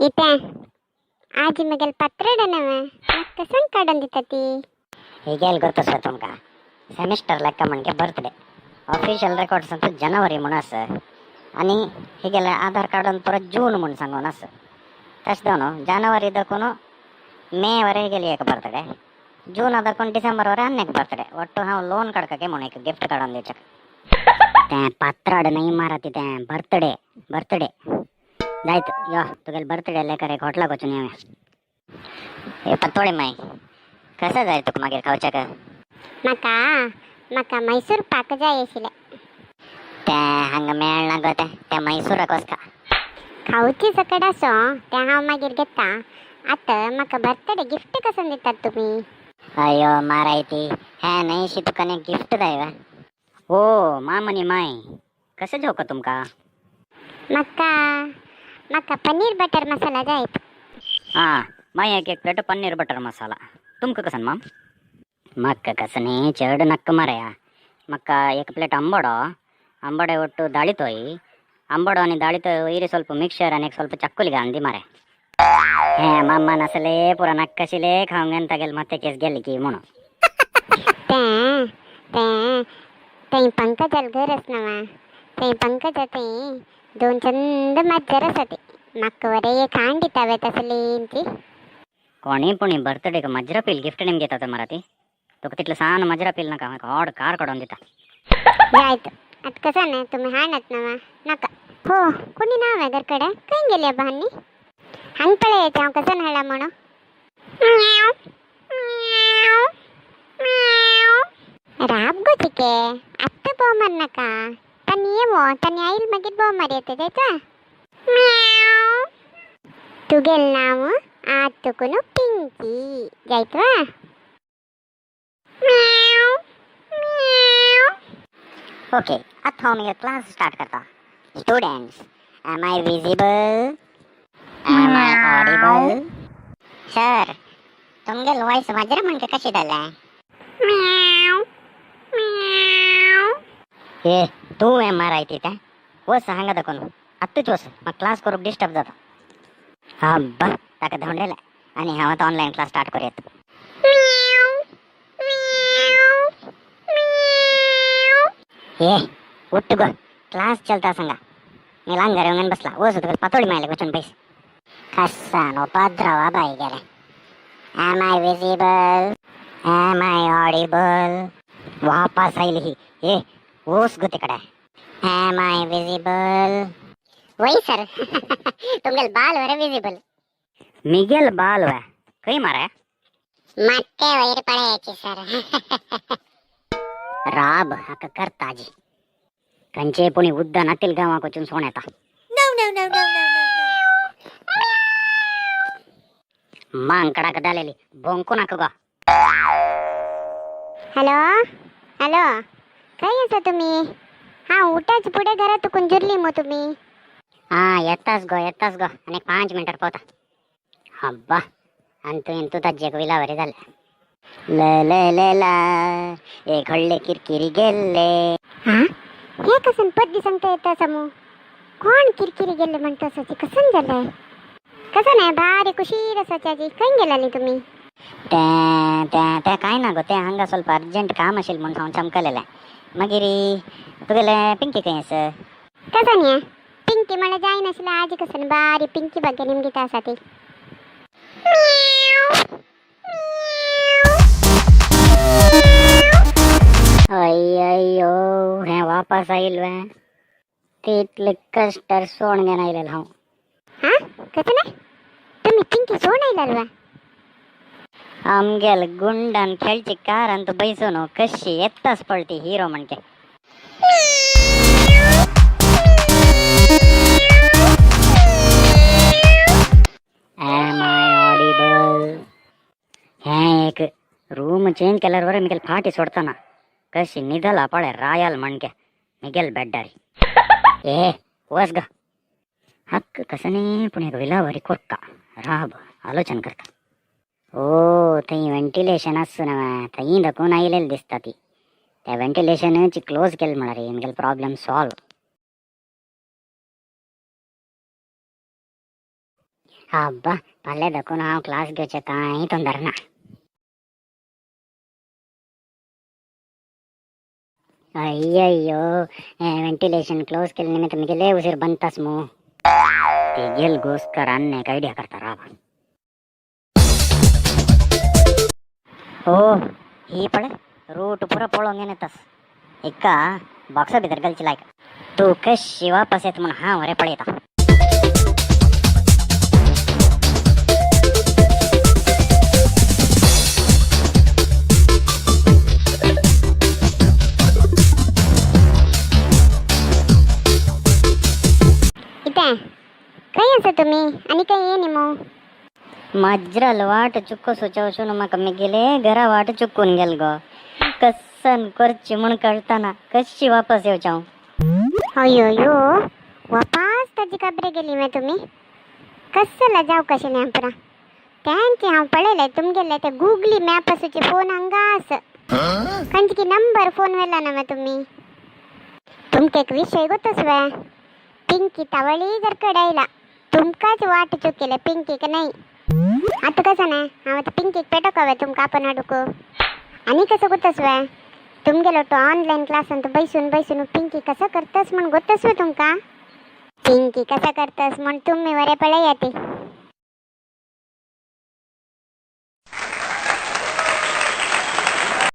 इतें आजी मगेल पत्रडे नवे म्हाका कसं काडून दिता ती. हिगेल ಗೊತ್ತಸ ತುಮಕ ಸೆಮಿಸ್ಟರ್ ಲೆಕ್ಕ ಮणके ಬರ್ತಡೆ ऑफिशियल रेकॉर्ड्स अंत जनवरी म्हूण आसा आनी हिगेले आधार कार्डान परत जून म्हूण सांगून आसा. तशें जावन जानेवारी दाखोवन मे वरे हिगेली एक बर्थडे, जून दाखोवन डिसेंबर वरे आनी एक बर्थडे. ಒಟ್ಟು हांव लोन काडकाके म्हूण एक गिफ्ट काडून दिवचें. तें पत्राड न्हय मारा ती, तें बर्थडे बर्थडे जायत. यो तुगेले बर्थडे लेकर एक हॉटलाक वचून येवया. हे पत्तोळी माय, कसं जाय तुका मागीर खावच्याक? म्हाका म्हाका मैसूर पाक जाय आशिल्लें. तें हांगा मेळना गो, तें तें मैसूराक वचका. खावची सकट आसो, तें हांव मागीर घेता. आतां म्हाका बर्थडे गिफ्ट कसं दितात तुमी? अयो माराय ती, हे न्हय तुका गिफ्ट जाय वा? ओ मामनी माय, कशें जेवका तुमकां? म्हाका म्हाका पनीर बटर मसाला जाय. हां माय, एक एक प्लेट पनीर बटर मसाला. तुमकां कसन माम? म्हाका कसं न्ही चड नक्क मारया. म्हाका एक प्लेट ಅಂಬಡೋ, ಅಂಬಡೆ ಒಟ್ಟು ದಾಳಿತೋಯಿ, ಅಂಬಡೋ आनी दाळीतोय वयर ಸ್ವಲ್ಪ ಮಿಕ್ಸರ್ आनी एक ಸ್ವಲ್ಪ ಚಕ್ಕುಲಿ घालून दी मारे. हे मामा नसले पुरा नक्कशिले खावंक तागेले माते केस गेली की म्हणून. तें तें थंय पंकजाल घर आसा नवा, थंय पंकजा थंय दोन चंद माजर आसा, ती म्हाका बरें एक हाण दिता वे तसली ती. कोणी पुणी बर्थडेक मज्रा पील गिफ्ट निमगे येता मराठी. तुका तितलें सान मज्रा पील नाका, म्हाका ऑड कार काडून दिता. जायत आतां कसं ना तुमी हाणत नवा नाका. हो कोणी नाव आहे घरकडे? खंय गेली बा हांनी? हांग पळयाचें हांव कसं हाडला म्हणून. राब गो चिके, आत्तां बोव मार नाका. तांणी येवो, तांणी आयल मागीर बोव मार येता जायता. तुगेल नांव आत्तुकुनु पिंकी जायत वा? ओके, आता हांव मागीर क्लास स्टार्ट करता. Students, am I visible? Am I audible? Sir, तुमगेल voice वज्र म्हणके कशी जालें? ए तूं हें माराय ती, तें वच हांगा दाखोवन आत्तूच वच, म्हाका क्लास करूंक डिस्टर्ब जाता. अब्बा, ताका धांवडयलें आनी हांव आतां ऑनलायन क्लास स्टार्ट करूयात. ए उठ गो, क्लास चलता सांगा. मी लहान घरी येऊन बसला. वच तुका पातोळी मायले वचून बैस. कसान उपद्रव बाई गेले. Am I visible? Am I audible? वापस आयली ही. ए ओस गो तिकडे. Am I visible? वय सर, तुमगेल बाल वरे विजिबल. मिगेल बाल वे खंय मारे? माते वयर पळयाची सर. राब हाका करता आजी. खंयचे पुणी उद्दा नातील गांवाक वचून सोण येता. No, no, no, no, no, no, no. मांकडाक दालेली भोंकू नाका गो. हॅलो हॅलो, खंय आसा तुमी? हा उठाच फुडें घरा तुकून जुरली मग तुमी. हा येताच गो, येताच गो, आनी एक 5 मिनटार पावता. अब्बा, आनी तुवें तूं ताजेक विलावरी जालें. ल ल ल ला, एक व्हडले किरकिरी गेल्ले. हा हे कसन पद्दी सांगता येता समू? कोण किरकिरी गेल्ले म्हणटा आसाची? कसन जालें? कसं नाही भारी कुशीर आसाची आजी. खंय गेलाली तुमी? तें तें तें कांय ना गो, तें हांगा ಸ್ವಲ್ಪ अर्जंट काम आशिल्लें म्हूण हांव चमकलेलें. मागीर तुगेलें पिंकी खंय आसा? कसं न्ही पिंकी म्हळ्यार जायनाशिल्लें आजी. कसन बारी पिंकी बागे निमगिता आसा ती. अय्यो, हें वापस आयिल्लें तितले कश्टार सोण घेवन आयलेलें हांव. हा कसं नाही तुम्ही पिंकी सोड आयलाल वा? आमगेल गुंडान खेळची कारान तूं बैसून कशी येताच पळती हिरो म्हणके. Am I audible? हें एक रूम चेंज केल्यार बरें. मिगेल फाटी सोडताना कशी निदला पळय रायल म्हणके मिगेल बेड्डारी. ए वस ग. हक्क कसं पूण एक विलावरी कोरका राब आलोचन करता. ओ थंय व्हेंटिलेशन आसू ना, थंय दाखोवन आयलेली दिसता ती. त्या व्हेंटिलेशनाची क्लोज केलें म्हळ्यार मिगेल प्रॉब्लेम सॉल्व. अब्बा फाल्यां दाखून हांव क्लास घेवचें कांय तोंडार ना. अय्ययो, व्हेंटिलेशन क्लोज केले निमित्त मिगेले उशीर बनतास मू. तेगेल गोस्कर अन्ने आयडिया करता राव. ओ ही पळय रूट पुरो पळोवंक येना तस. एका बॉक्सा भितर घालची लायक. तूं कशी वापस येता म्हूण हांव रे पळयता. इथे खंय आसा तुमी आनी खंय येनी मू? मज्रल वाट चुको सुचवसून म्हाका मिगेले घरा वाट चुकून गेल गो. कसन करची म्हूण कळताना, कशी वापस येवचें हांव? अयो, वापास ताजी खबरे गेली मे तुमी. कसला जाव कशें न्ही पुरा त्यांचे हांव पळयलें तुमगेले ते गुगली मॅप आसूचे फोन हांगा आस. खंयचे की नंबर फोन व्हेला ना मे तुमी. तुमका एक विषय गोतच वे, पिंकी तावळी जर कडायला तुमकाच वाट चुकेले, पिंकीक नाही. आता कसं ना, हांव आतां पिंकीक पेटोवंक तुमकां आपण हाडूक. आनी कसं गोतच वे, तुमगेलो तो ऑनलाईन क्लासांत बैसून बैसून पिंकी कसं करतस म्हण गोतस वे तुमका. पिंकी कसं करतस म्हण तुम्ही वरे पळया ती.